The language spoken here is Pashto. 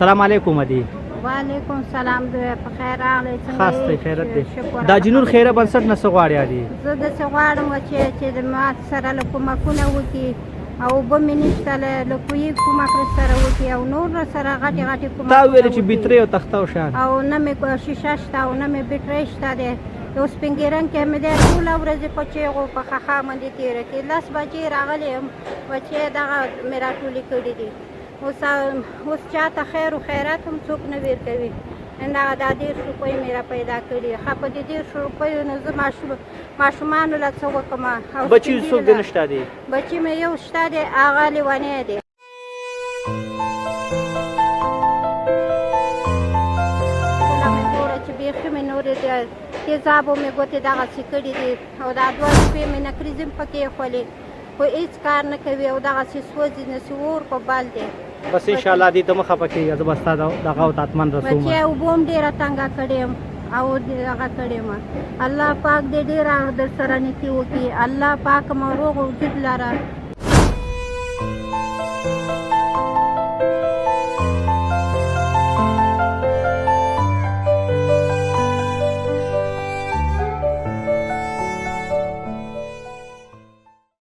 سلام علیکم ادي. وعلیکم سلام، دوی په خیر راغلی؟ څنګه خاص دی، یې؟ خیرت دی. شکر. دا جنور خیره بنسټ نه څه غواړي ادي؟ زه داسې غواړم چې د ما سره له کومکونه وکړي او اوبه مې نشته، له کویي کومک سره وکړي او نور سره غټې غټې کومکونه تا ویل چې وکړي. بیترې او تخته او شان. او نه مې شیشه شته او نه مې بیټرۍ شته دی. یو سپینګیرن کې مې دی، ټوله ورځ په چیغو په خخا باندې تېره کړي. 10 بجې راغلی یم، بچې دغه مې راټولې کړي دي. اوس چاته خیر و خیرات هم څوک نه ورکوي. نن دغه دا 30 روپۍ مې را پیدا کړي. ښه، په دې 30 روپیو نو زه ماشومانو له څه وکړم؟ او بچی سپین څوک ږیري دی نشته دی؟ بچی مې یو شته دی، هغه لیونی دی. ټوله مې ګوره چې بیخي مې نورې د تیزابو مې ګوتې دغسې کړي دي او دا 2 شپې مې نکریزې هم پکې ایښولې، خو هېڅ کار نه کوي او دغسې سوځي، نسې اور په بل دی. بس ان شاء الله دې ته مخه پکې، زه به ستا دغه او تاتمن رسوم. بچی، اوبه هم ډېره تنګه کړې یم او دغه کړې یم. الله پاک دې ډېره در سره نیکي وکړي. الله پاک مو روغ وجود لره.